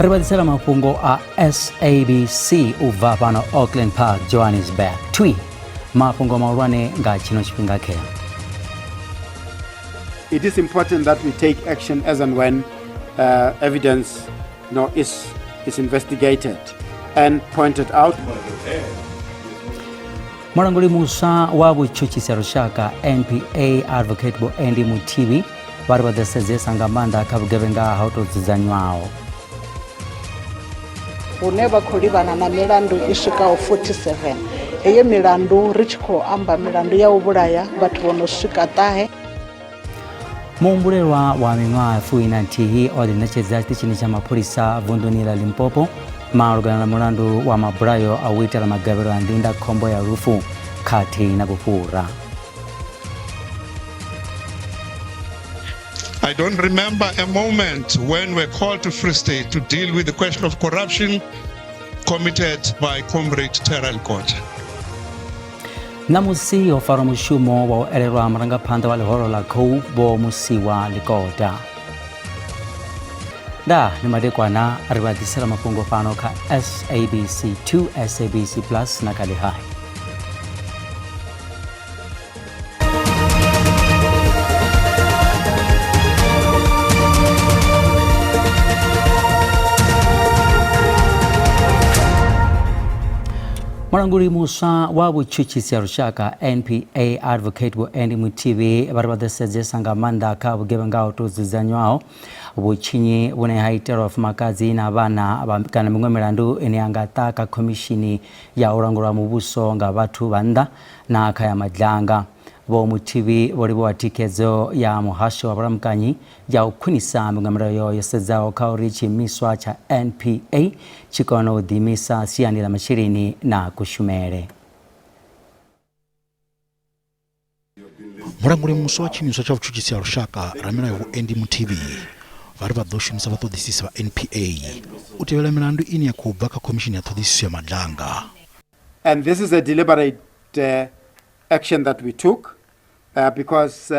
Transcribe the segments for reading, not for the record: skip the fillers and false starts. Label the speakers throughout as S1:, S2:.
S1: Ri vha ḓisela mafhungo a SABC u bva fhano Auckland Park, Johannesburg. Twi mafhungo mahulwane nga tshino tshifhinga khea.
S2: It is important that we take action as and when evidence is investigated and pointed out.
S1: Mulanguli muswa wa vhutshutshisi ha lushaka NPA Advocate Vho Andy Muthibi vha ri vha ḓo sedzesa nga maanḓa kha vhugevhenga ha u tou dzudzanywaho.
S3: Hune vha khou livhana na milandu i swikaho 47. Heyo milandu ri tshi khou amba milandu ya u vhulaya vhathu vho no swika ṱahe.
S1: Muhumbulelwa wa miṅwaha 41 o ḓiṋetshedza tshiṱitshini tsha mapholisa vunḓuni ḽa Limpopo malugana na mulandu wa mabulayo a u itela magavhelo a ndindakhombo ya lufu khathihi na vhufhura.
S4: I don't remember a moment when we're called to Free State to deal with the question of corruption committed by Comrade Terrell Koja.
S1: Ṋamusi ho farwa mushumo wa u elelwa murangaphanḓa wa ḽihoro ḽa Cope Vho Musiwa Likota. Nda ndi madekwana ri vha ḓisela mafhungo fhano kha SABC 2, SABC Plus na kha Lihai. Mulanguli muswa wa vhutshutshisi ha lushaka NPA Advocate Vho Andy Muthibi vha ri vha ḓo sedzesa nga maanḓa kha vhugevhenga ho tou dzudzanywaho, vhutshinyi vhune ha itelwa vhafumakadzi na vhana kana miṅwe milandu ine ya nga ṱa kha khomishini ya u langulwa muvhuso nga vhathu vha nnḓa na kha ya Madlanga. Vho Muthibi vho livhuwa thikhedzo ya muhasho wa vhulamukanyi ya u khwinisa miṅwe milayo yo sedzaho kha uri tshiimiswa tsha NPA tshi kone u ḓiimisa siani ḽa masheleni na kushumele.
S5: Mulanguli muswa wa tshiimiswa tsha vhutshutshisi ha lushaka, ramilayo Vho Andy Muthibi, vha ri vha ḓo shumisa vhaṱoḓisisi vha NPA u tevhela milandu ine ya khou bva kha khomishini ya ṱhoḓisiso ya Madlanga.
S2: And this is a deliberate action that we took because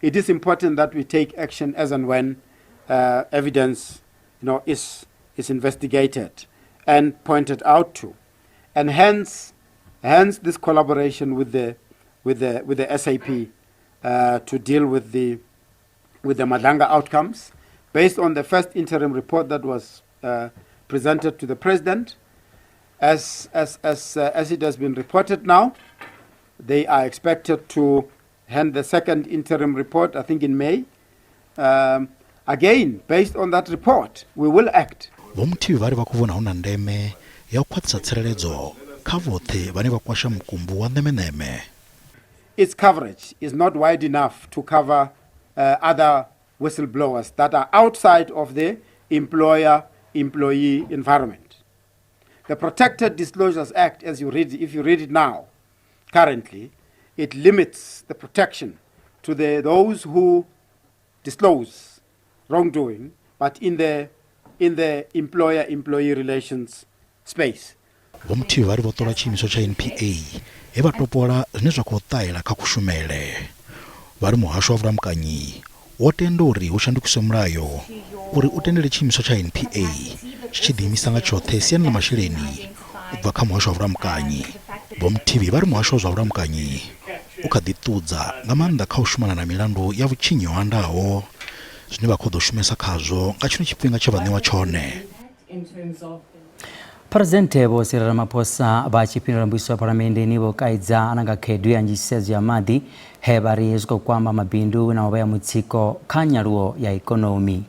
S2: it is important that we take action as and when evidence is investigated and pointed out to. And hence this collaboration with the SAP to deal with the Madlanga outcomes based on the first interim report that was presented to the president. As it has been reported now, they are expected to hand the second interim report, I think in May. Again, based on that report, we will act.
S5: Vho Muthibi vha ri vha khou vhona hu na ndeme ya u khwaṱhisa tsireledzo kha vhoṱhe vhane vha kwasha mukumbu wa ṋemeṋeme.
S2: Its coverage is not wide enough to cover other whistleblowers that are outside of the employer-employee environment. The Protected Disclosures Act, as you read, if you read it now, currently, it limits the protection to those who disclose wrongdoing, but in the employer-employee relations space.
S5: Vho Muthibi vha ri vho ṱola tshiimiswa tsha NPA he vha topola zwine zwa khou ṱahela kha kushumele. Vha ri muhasho wa vhulamukanyi wo tenda uri hu shandukiswe mulayo uri u tendele tshiimiswa tsha NPA tshi tshi ḓiimisa nga tshoṱhe siani ḽa masheleni u bva kha muhasho wa vhulamukanyi. Vho Muthibi vha ri muhasho wa zwa vhulamukanyi u kha ḓi ṱudza nga maanḓa kha u shumana na milandu ya vhutshinyi ho andaho zwine vha khou ḓo shumesa khazwo nga tshino tshifhinga tshe vha ṋewa tshone.
S1: Phresidennde Vho Cyril Ramaphosa vha tshi fhindula mbudziso ya phalamenndeni vho kaidza na nga khaedu ya nzhisedzo ya maḓi he vha ri zwi khou kwama mabindu na u vhea mutsiko kha nyaluwo ya ikonomi.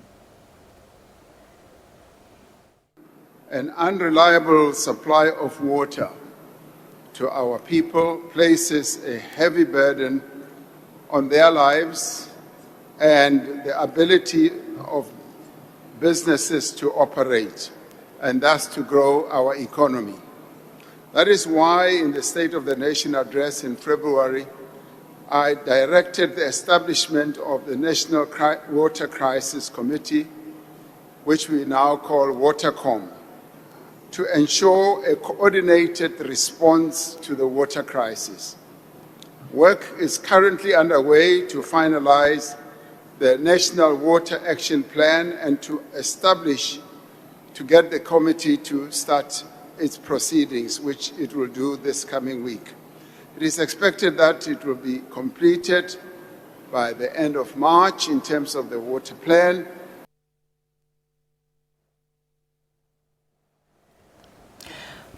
S4: An unreliable supply of water to our people places a heavy burden on their lives and the ability of businesses to operate and thus to grow our economy. That is why, in the State of the Nation address in February, I directed the establishment of the National Water Crisis Committee, which we now call WaterCom, to ensure a coordinated response to the water crisis. Work is currently underway to finalize the National Water Action Plan and to establish to get the committee to start its proceedings, which it will do this coming week. It is expected that it will be completed by the end of March in terms of the water plan.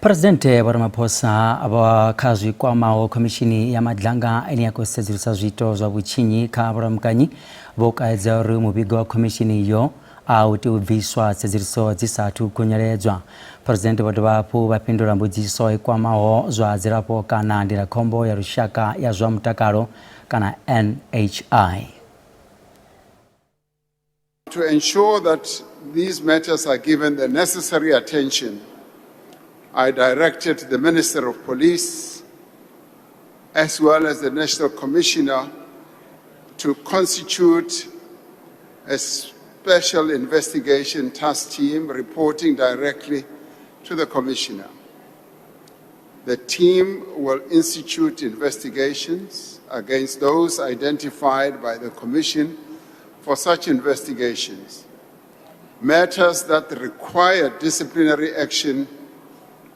S1: Phresidennde Vho Ramaphosa vha kha zwi kwamaho khomishini ya Madlanga ine ya khou sedzulusa zwiito zwa vhutshinyi kha vhulamukanyi vho kaidza uri muvhigo wa khomishini iyo a u tei u bviswa tsedzuluso dzi sa athu khunyeledzwa. Phresidennde vho dovha hafhu vha fhindula mbudziso i kwamaho zwa dzilafho kana ndindakhombo ya lushaka ya zwa mutakalo kana NHI.
S4: To ensure that these matters are given the necessary attention, I directed the Minister of Police as well as the National Commissioner to constitute a special investigation task team reporting directly to the Commissioner. The team will institute investigations against those identified by the Commission for such investigations. Matters that require disciplinary action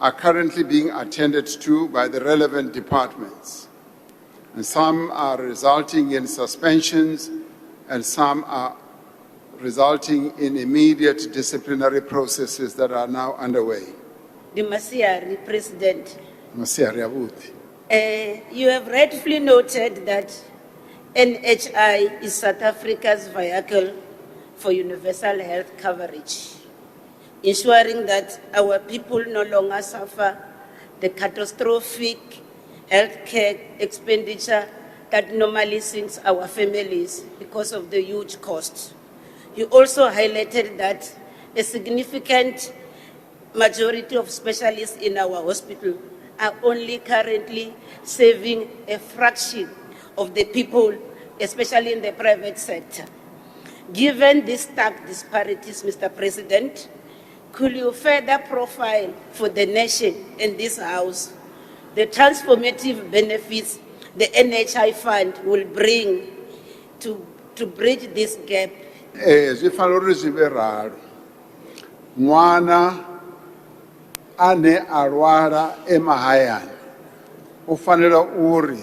S4: are currently being attended to by the relevant departments. And some are resulting in suspensions and some are resulting in immediate disciplinary processes that are now underway.
S6: Ndi masiari, President.
S4: Masiari avuti.
S6: You have rightfully noted that NHI is South Africa's vehicle for universal health coverage, ensuring that our people no longer suffer the catastrophic healthcare expenditure that normally sinks our families because of the huge cost. You also highlighted that a significant majority of specialists in our hospital are only currently serving a fraction of the people, especially in the private sector. Given these stark disparities, Mr. President, could you further profile for the nation and this House the transformative benefits the NHI fund will bring to bridge this gap?
S4: Ee, zwi fanela uri zwi vhe ralo. Ṅwana ane a lwala e mahayani u fanela uri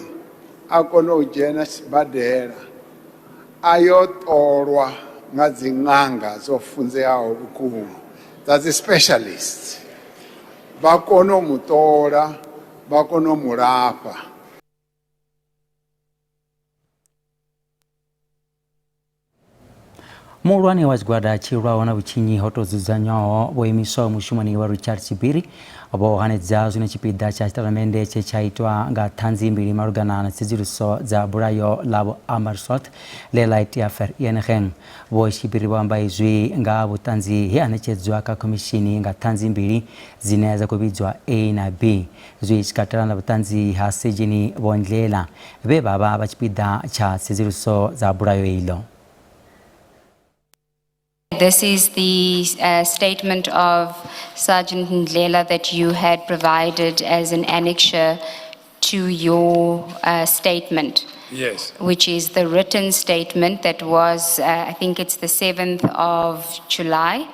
S4: a kone u dzhena sibadela a yo ṱolwa nga dzi ṅanga dzo funzeaho vhukuma dza dzi specialists, vha kone u mu ṱola, vha kone u mu lafha.
S1: Muhulwane wa tshigwada tshi lwaho na vhutshinyi ho tou dzudzanywaho vho imiswaho mushumoni wa Richard Tshibiri vho hanedza zwine tshipiḓa tsha tshitatamennde tshe tsha itwa nga ṱhanzi mbili malugana na tsedzuluso dza bulayo ḽa Vho Amersfoort ḽe ḽa itea Vereeniging. Vho Tshibiri vho amba izwi nga vhuṱanzi he ha ṋetshedzwa kha khomishini nga ṱhanzi mbili dzine dza khou vhidzwa A na B, zwi tshi katela na vhuṱanzi ha Sedzheni Vho Ndlela vhe vha vha vha tshipiḓa tsha tsedzuluso dza bulayo iḽo.
S7: This is the statement of Sergeant Ndlela that you had provided as an annexure to your statement.
S8: Yes.
S7: Which is the written statement that was, I think it's the 7th of July,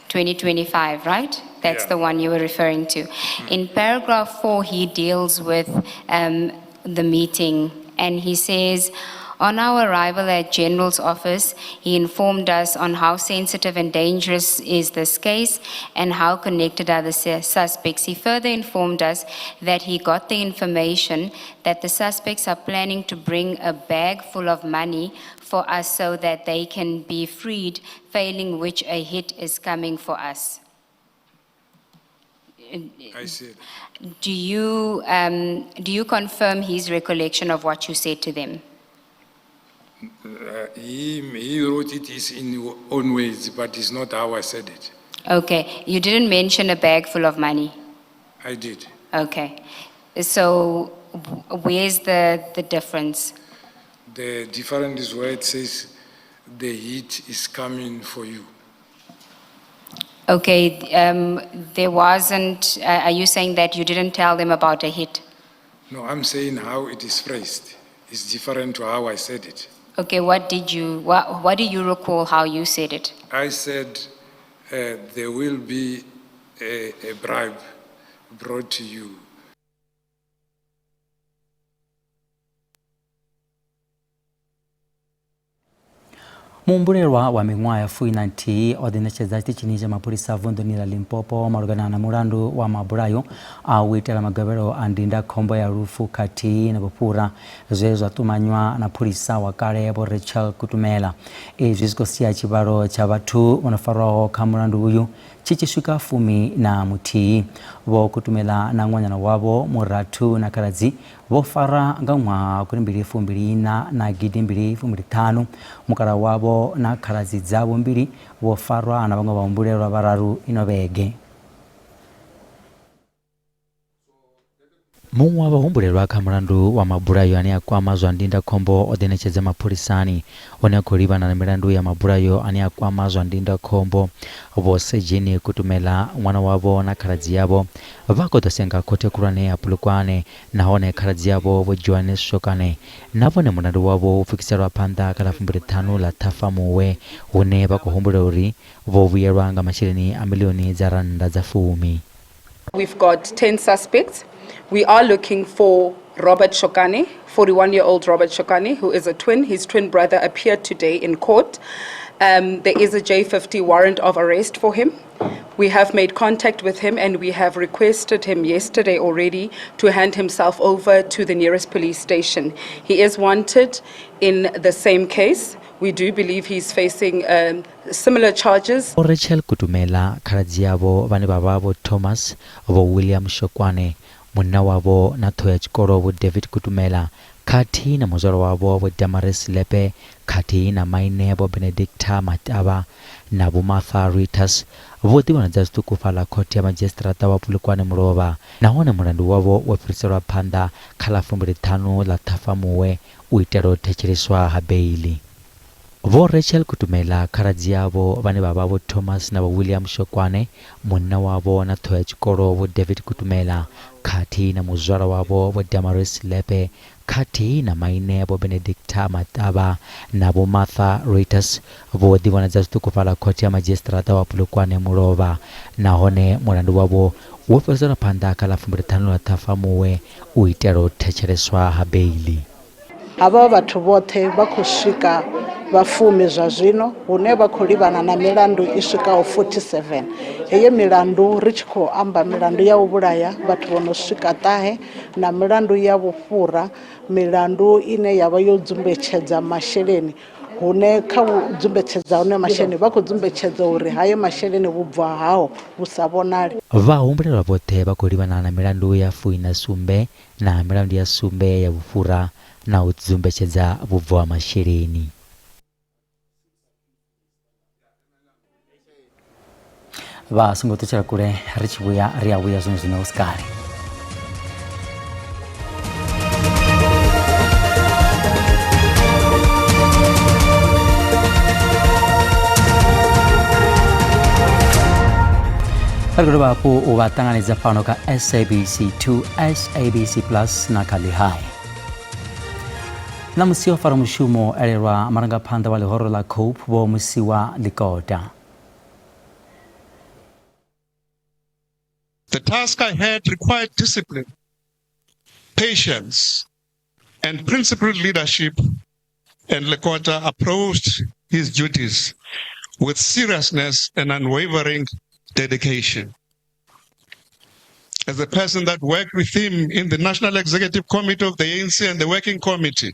S7: 2025, right? That's
S8: Yeah.
S7: the one you were referring to. In paragraph 4, he deals with the meeting, and he says, on our arrival at General's office, he informed us on how sensitive and dangerous is this case and how connected are the suspects. He further informed us that he got the information that the suspects are planning to bring a bag full of money for us so that they can be freed, failing which a hit is coming for us.
S8: I see.
S7: Do you confirm his recollection of what you said to them?
S8: He wrote it his in own words, but it's not how I said it.
S7: Okay. You didn't mention a bag full of money?
S8: I did.
S7: Okay. So where's the difference?
S8: The difference is where it says the heat is coming for you.
S7: Okay. There wasn't, are you saying that you didn't tell them about a hit?
S8: No, I'm saying how it is phrased is different to how I said it.
S7: Okay, what do you recall how you said it?
S8: I said There will be a, a bribe brought to you.
S1: Muhumbulelwa wa miṅwaha ya fuiṋa nthihi o ḓiṋetshedza tshiṱitshini tsha mapholisa vunḓuni ḽa Limpopo malugana na mulandu wa mabulayo a u itela magavhelo a ndindakhombo ya lufu khathihi na vhufhura zwe zwa ṱumanywa na pholisa wa kale Vho Rachel Kutumela. Izwi zwi khou sia tshivhalo tsha vhathu vho no farwaho kha mulandu uyu tshi tshi swika 11. Vho Kutumela na ṅwanyana wavho, murathu na khaladzi vho farwa nga ṅwaha wa 2024 na 2025. Mukalaha wavho na khaladzi dzavho mbili vho farwa na vhaṅwe vhahumbulelwa vhararu ino vhege. Muṅwe wa vhahumbulelwa kha mulandu wa mabulayo ane a kwama zwa ndindakhombo o ḓiṋetshedza mapholisani hune a khou livhana na milandu ya mabulayo ane a kwama zwa ndindakhombo. Vho Sejeni Kutumela, ṅwana wavho na khaladzi yavho vha khou ḓo senga khothe khulwane ya Polokwane nahone khaladzi avho Vho Johannes Shokane na vhone mulandu wavho wo pfukiselwa phanḓa kha ḽa 15 ḽa Ṱhafamuhwe hune vha khou humbulela uri vho vhuyelwa nga masheleni a miḽioni dza rannda dza fumi.
S9: We've got 10 suspects. We are looking for Robert Shokane, 41-year-old Robert Shokane, who is a twin. His twin brother appeared today in court. There is a J50 warrant of arrest for him. We have made contact with him and we have requested him yesterday already to hand himself over to the nearest police station. He is wanted in the same case. We do believe he's facing similar charges.
S1: Vho Rachel Kutumela, khaladzi avho vhane vha vha Vho Thomas, Vho William Shokwane, munna wavho na ṱhoho ya tshikolo Vho David Kutumela khathihi na muzwala wavho Vho Damaris Lepe khathihi na maine Vho Benedicta Matavha na Vho Martha Reuters vho ḓivhonadza zwiṱuku fhaḽa khothe ya madzhisiṱiraṱa wa Polokwane mulovha nahone mulandu wavho wo fhiriselwa phanḓa kha ḽa 25 ḽa Ṱhafamuhwe u itela u thetsheleswa ha beiḽi. Vho Rachel Kutumela, khaladzi avho vhane vha vha Vho Thomas na Vho William Shokwane, munna wavho na ṱhoho ya tshikolo Vho David Kutumela khathihi na muzwala wavho Vho Damaris Lepe khathihi na maine Vho Benedicta Matavha na Vho Martha Reuters vho ḓivhonadza zwiṱuku fhaḽa khothe ya madzhisiṱiraṱa wa Polokwane mulovha nahone mulandu wavho wo fhiriselwa phanḓa kha ḽa 25 ḽa Ṱhafamuhwe u itela u thetsheleswa ha beiḽi.
S3: Havha vhathu vhoṱhe vha khou swika vha fumi zwa zwino hune vha khou livhana na milandu i swikaho 47. Heyo milandu ri tshi khou amba milandu ya u vhulaya vhathu vho no swika ṱahe na milandu ya vhufhura, milandu ine ya vha yo dzumbetshedza masheleni hune kha u dzumbetshedza hone masheleni vha khou dzumbetshedza uri hayo masheleni vhubvo hao vhu sa vhonale.
S1: Vhahumbulelwa vhoṱhe vha khou livhana na milandu ya 17 na milandu ya sumbe ya vhufhura na u dzumbetshedza vhubvo ha masheleni. Vha songo ṱutshela kule ri tshi vhuya ri a vhuya zwino zwino hu si kale. Ri khou dovha hafhu u vha ṱanganedza fhano kha SABC 2, SABC Plus na kha Lihai. Ṋamusi o fara mushumo elelwa marangaphanḓa wa ḽihoro ḽa Cope Vho Mosiwa Lekota.
S10: The task ahead required discipline, patience, and principled leadership, and Lekota approached his duties with seriousness and unwavering dedication. As a person that worked with him in the National Executive Committee of the ANC and the Working Committee,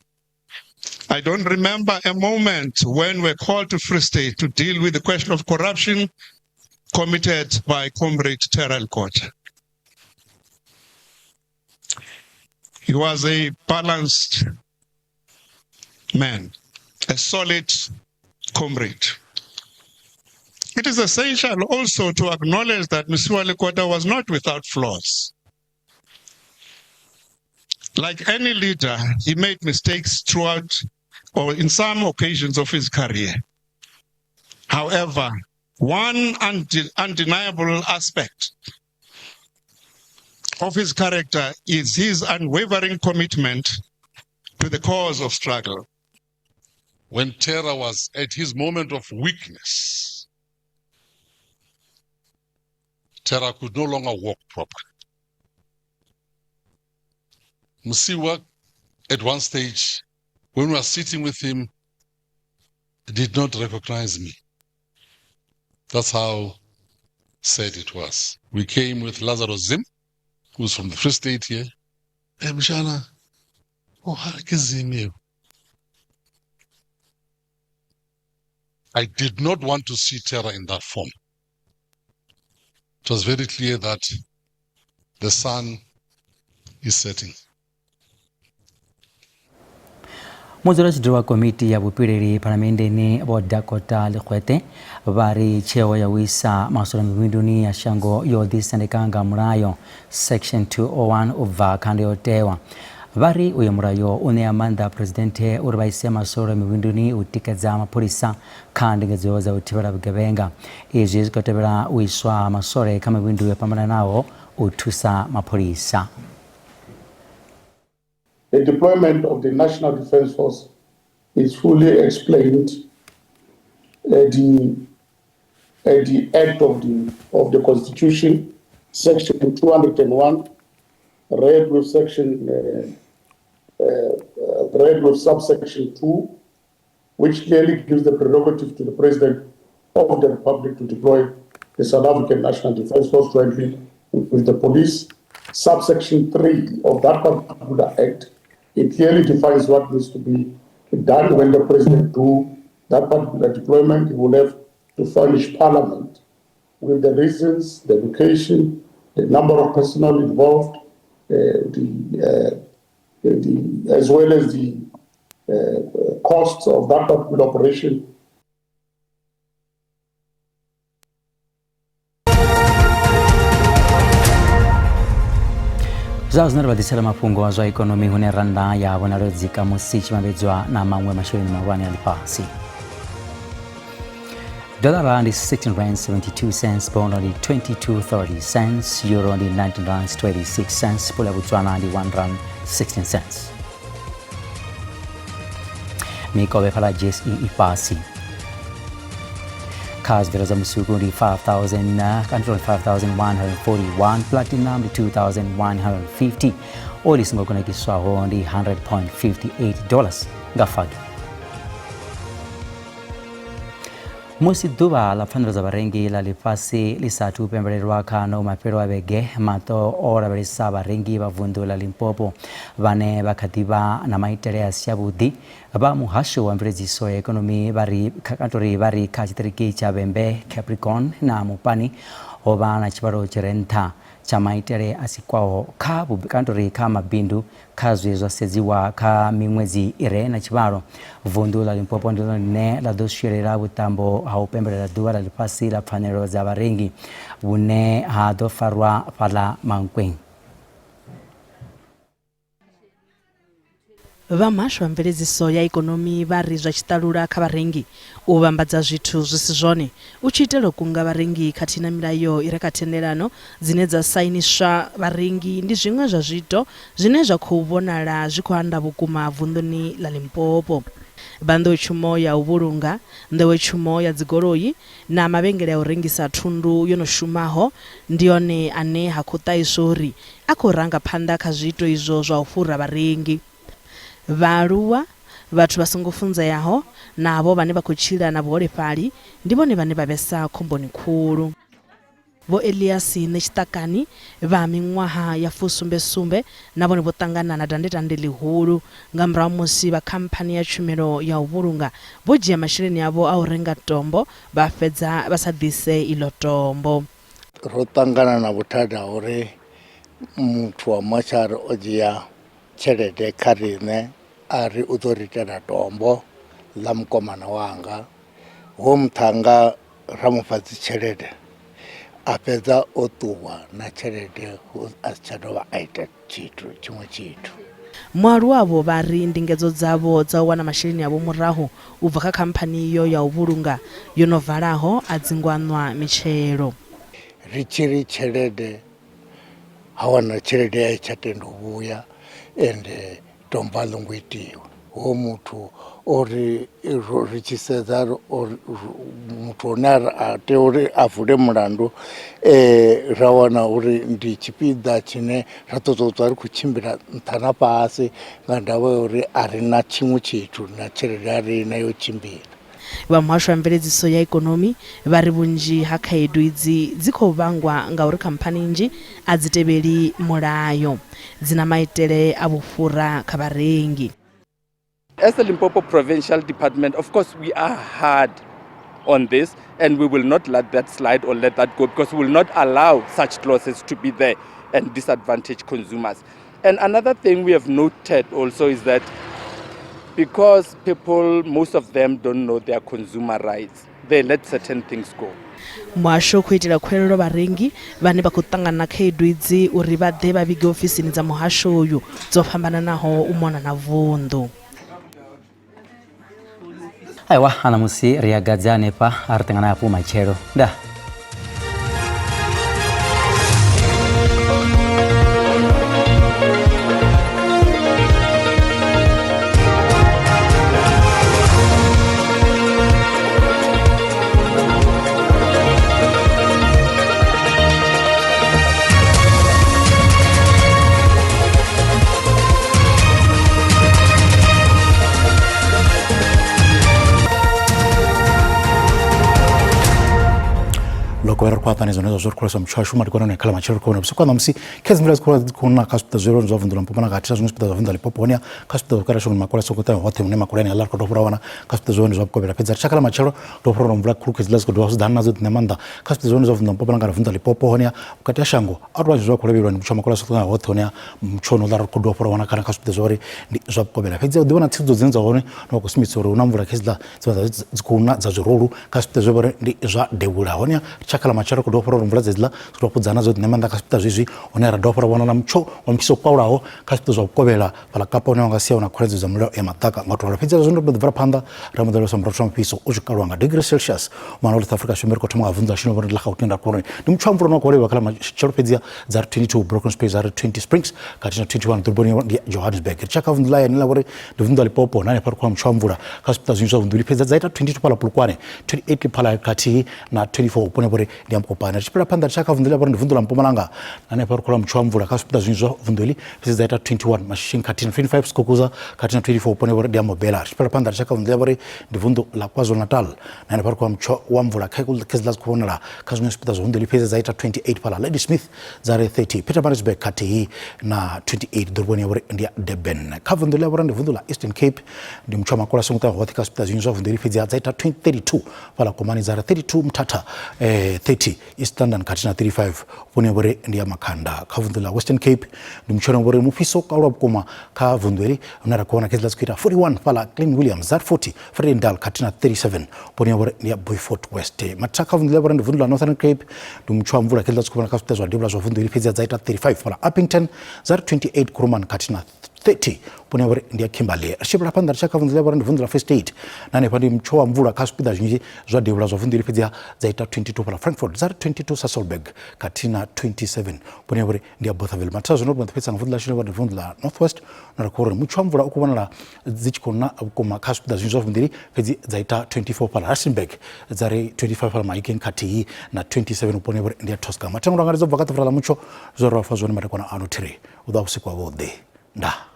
S10: I don't remember a moment when we're called to Free State to deal with the question of corruption committed by Comrade Terrell Lekota. He was a balanced man, a solid comrade. It is essential also to acknowledge that Mosiuoa Lekota was not without flaws. Like any leader, he made mistakes throughout or in some occasions of his career. However, one undeniable aspect of his character is his unwavering commitment to the cause of struggle.
S11: When Terra was at his moment of weakness, Terror could no longer walk properly. Mosiuoa, at one stage, when we were sitting with him, did not recognize me. That's how sad it was. We came with Lazarus Zim, who's from the Free State here. Hey, Mshana, oh, Zim. I did not want to see Terror in that form. It was very clear that the sun is setting.
S1: Mudzulatshidulo wa komiti ya vhupileli phalamenndeni Vho Dakota Legoete vha ri tsheo ya u isa maswole mivhunduni ya shango yo ḓisendeka nga mulayo section 201 u bva kha ndayotewa. Vha ri uyo mulayo u ṋea maanḓa phresidennde uri vha ise maswole mivhunduni u tikedza mapholisa kha ndingedzo dza u thivhela vhugevhenga. Izwi zwi khou tevhela u iswa ha maswole kha mivhundu yo fhambananaho u thusa mapholisa.
S12: The deployment of the National Defence Force is fully explained at the, at the Act of the, of the Constitution, Section 201, read with section read with subsection 2, which clearly gives the prerogative to the President of the Republic to deploy the South African National Defence Force jointly with the police. Subsection 3 of that particular act, it clearly defines what needs to be done when the President do that particular deployment. He will have to furnish Parliament with the reasons, the location, the number of personnel involved, as well as the costs of that particular operation.
S1: Zwa zwino ri vha ḓisela mafhungo a zwa ikonomi hune rannda ya vhonala yo dzika musi i tshi vhambedzwa na maṅwe masheleni mahulwane a ḽifhasi. Dollar ndi 16 rand 72 cents, pound ndi 22.30 cents, euro ndi 19 rands 26 cents, pula ya Botswana ndi 1 rand 16 cents. Mikovhe fhala JSE i fhasi. Kha zwibveledzwa zwa musuku ndi 5141, platinum ndi 2150, oli songo kunakiswaho ndi 100.58 dollars nga fagi. Musi ḓuvha ḽa pfanelo dza vharengi ḽa ḽifhasi ḽi sa athu pembelelwa kha ano mafhelo a vhege, maṱo o lavhelesa vharengi vha vunḓu ḽa Limpopo vhane vha kha ḓi vha na maitele a si avhuḓi. Vha muhasho wa mveledziso ya ikonomi vha ri ri vha ri kha tshiṱiriki tsha Vhembe, Capricorn na Mupani ho vha na tshivhalo tshi re nṱha tsha maitele a sikwaho kha ri kha mabindu Kha zwe zwa sedziwa kha miṅwedzi i re na tshivhalo, vunḓu ḽa Limpopo ndi ḽone ḽine ḽa ḓo swielela vhuṱambo ha u pembelela Ḓuvha ḽa Ḽifhasi ḽa Pfanelo dza Vharengi vhune ha ḓo farwa fhaḽa Mankweng.
S13: Vha Muhasho wa Mveledziso ya Ikonomi vha ri zwa tshiṱalula kha vharengi u vhambadza zwithu zwi si zwone u tshi itela u kunga vharengi khathihi na milayo i re kha thendelano dzine dza sainiswa vharengi ndi zwiṅwe zwa zwiito zwine zwa khou vhonala zwi khou anda vhukuma vunḓuni ḽa Limpopo. Vha nḓowetshumo ya u vhulunga, nḓowetshumo ya dzigoloi na mavhengele a u rengisa thundu yo no shumaho ndi one ane ha khou ṱahiswa uri a khou ranga phanḓa kha zwiito izwo zwa u fhura vharengi. Vhaaluwa, vhathu vha songo funzeaho na avho vhane vha khou tshila na vhuholefhali ndi vhone vhane vha vhesa khomboni khulu. Vho Elias Ṋetshiṱakani vha miṅwaha ya fusumbe-sumbe na vhone vho ṱangana na dandetande ḽihulu nga murahu ha musi vha khamphani ya tshumelo ya u vhulunga vho dzhia masheleni avho a u renga tombo vha fhedza vha sa ḓise iḽo tombo.
S14: Ro ṱangana na vhuthada ha uri muthu wa motshari o dzhia tshelede kha riṋe a ri u ḓo ri itela tombo ḽa mukomana wanga, ho muṱhannga ra mu fha dzi tshelede a fhedza o ṱuwa na tshelede a si tsha dovha a ita tshithu tshiṅwe tshithu.
S13: Mualuwa avho vha ri ndingedzo dzavho dza u wana masheleni avho murahu u bva kha khamphani iyo ya u vhulunga yo no valaho a dzi ngo aṋwa mitshelo.
S14: Ri tshi ri tshelede ha wana tshelede a i tsha tenda u vhuya ende tombo a ḽo ngo itiwa. Ho muthu ori ri tshi sedza muthu one a tea uri a vule mulandu ra wana uri ndi tshipiḓa tshine ra ṱoḓa u ṱwa ri khou tshimbila nṱha na fhasi nga ndavha ya uri a ri na tshiṅwe tshithu na tshelede a ri na yo tshimbila.
S13: Vha muhasho wa mveledziso ya ikonomi vha ri vhunzhi ha khaedu idzi dzi khou vhangwa ngauri khamphani nnzhi a dzi tevheli mulayo, dzi na maitele a vhufhura kha vharengi.
S15: As the Limpopo Provincial Department, of course, we are hard on this and we will not let that slide or let that go because we will not allow such clauses to be there and disadvantage consumers. And another thing we have noted also is that because people, most of them don't know their consumer rights, they let certain things go.
S13: Muhasho u khou itela khuwelelo vharengi vhane vha khou ṱangana na khaedu idzi uri vha ḓe vha vhige ofisini dza muhasho uyu dzo fhambananaho u mona na vunḓu.
S1: Aiwa, anamusi ri a gadze hanefha, a ri ṱangana hafhu matshelo. Ndaa.
S5: Loko ri khou ṱanganedza zwone zwa ri khou muthu ashu madekwana ne khala matshelo ri khou vhona vhusiku ṋamusi kha dzi mvula dzi khou dzi khou na kha zwipiḓa zwiloni zwa vunḓu ḽa Mpumalanga khathihi na zwiṅwe zwipiḓa zwa vunḓu ḽa Limpopo honeha kha zwipiḓa zwa vhukati shangoni makole a songo ṱavha hoṱhe hune makole ane aḽa ri khou tou wana kha zwipiḓa zwone zwa vhukovhela fhedzi ri tshakala matshelo ndo fhura mvula khulu khedzi ḽa dzi khou dovha zwi ḓana nadzo ḓi maanḓa kha zwipiḓa zwone zwa vunḓu ḽa Mpumalanga na vunḓu ḽa Limpopo honeha vhukati ha shango a tou vha zwa khou lavhelelwa ndi mutsho wa makole a songo ṱavha hoṱhe honeha mutsho ono ḽa ri khou dovha fhura wana kana kha zwipiḓa zwa uri ndi zwa vhukovhela fhedzi u ḓi vhona tsivhudzo dzine dza hone na vha khou sumbedzisa uri hu na mvula khedzi ḽa dzi dzi khou na dza zwirulu kha zwipiḓa zwe vhori ndi zwa devhula hone tshakha ḽa matshelo khou dovha fhura uri mvula dzedziḽa dzi tou fhudzana dzo ḓi maanḓa kha zwipiḓa zwezwi hone ra dovha fhura vhona na mutsho wa mufhiso kalulaho kha zwipiḓa zwa vhukovhela fhaḽa Kapa hune wa nga sia hu na khwaredzo dza mulilo ya maḓaka nga u tou ralo fhedzi zwo ndo ḓi bvela phanḓa ra mbo ḓi murathu wa mufhiso u tshi kalwa nga degree Celsius mwana wa South Africa Tshipembe ri khou thoma nga vunḓu ḽa shino ḽa Gauteng ra khou ndi mutsho wa mvula no khou livha kha ḽa matshelo fhedziha dza ri 22 Broken Space dza ri 20 Springs khathihi na 21 ḓoroboni ya Johannesburg ri tshaka vunḓu ḽa yani ḽa uri ndi vunḓu ḽa Limpopo na hanefha ri khou mutsho wa mvula kha zwipiḓa zwinzhi zwa vunḓu ḽi fhedza dza ita 22 fhaḽa Polokwane 28 phala khathihi na 24 vhuponi vhori ndi ya Mokopane ri tshi fhira phanḓa ri tshaka vunḓu ḽa vhori ndi vunḓu ḽa Mpumalanga na hanefha ri khou mutsho wa mvula kha zwipiḓa zwinzhi zwa vunḓu ḽi fhedza dza ita 21 Mashishing khathihi na 25 Skukuza khathihi na 24 vhuponi vhori ndi ya Mobela ri tshi fhira phanḓa ri tshaka vunḓu ḽa vhori ndi vunḓu ḽa KwaZulu-Natal na hanefha ri khou mutsho wa mvula kha khedziḽa dzi khou vhonala kha zwiṅwe zwipiḓa zwa vunḓu ḽi fhedza dza ita 28 fhaḽa Ladysmith dza ri 30 Pietermaritzburg khathihi na 28 ḓoroboni ya vhori ndi ya Durban kha vunḓu ḽa vhori ndi vunḓu ḽa Eastern Cape ndi mutsho wa makole a songo ṱaha hoṱhe kha zwipiḓa zwinzhi zwa vunḓu ḽi fhedzi dza ita 32 fhaḽa Komani dza ri 32 Mthatha 30 East London khathihi na 35 vhune ya vhori ndi ya Makhanda kha vunḓu ḽa Western Cape ndi mutsho une vhori mufhiso kalwa vhukuma kha vunḓu eli hune ra khou wana khedziḽa dzi khou ita 41 fhaḽa Clean Williams dza 40 Vredendal khathihi na 37 vhune ya vhori ndi ya Beaufort West mathakha kha vunḓu ḽa vhori ndi vunḓu ḽa Northern Cape ndi mutsho wa mvula khedziḽa dzi khou vhona kha zwipiḓa zwa devhula zwa vunḓu eli fhedzi dza ita 35 fhaḽa Upington dza ri 28 Kuruman khathihi na 30 vhune ya vhori ndi ya Kimberley ri tshi bvela phanḓa ri tshi ya kha vunḓu ḽa vhori ndi vunḓu ḽa Free State na hanefha ndi mutsho wa mvula kha zwipiḓa zwinzhi zwa devhula zwa vunḓu ḽi fhedziha dza ita 22 fhaḽa Frankfurt dza ri 22 Sasolburg khathihi na 27 vhune ya vhori ndi ya Bothaville mathada zwino ri fhedzisa nga vunḓu ḽashu ḽine vhori ndi vunḓu ḽa North West na ri khou uri mutsho wa mvula u khou vhonala dzi tshi khou na vhukuma kha zwipiḓa zwinzhi zwa vunḓu ḽi fhedzi dza ita 24 fhaḽa Rustenburg dza ri 25 fhaḽa Mahikeng khathihi na 27 vhuponi ya vhori ndi ya Tosca mathengo ndo angaredza u bva kha ḓafula ḽa mutsho zwo ri vha fha zwone madekwana ano thiri u ḓo vha vhusiku havhuḓi ndaa.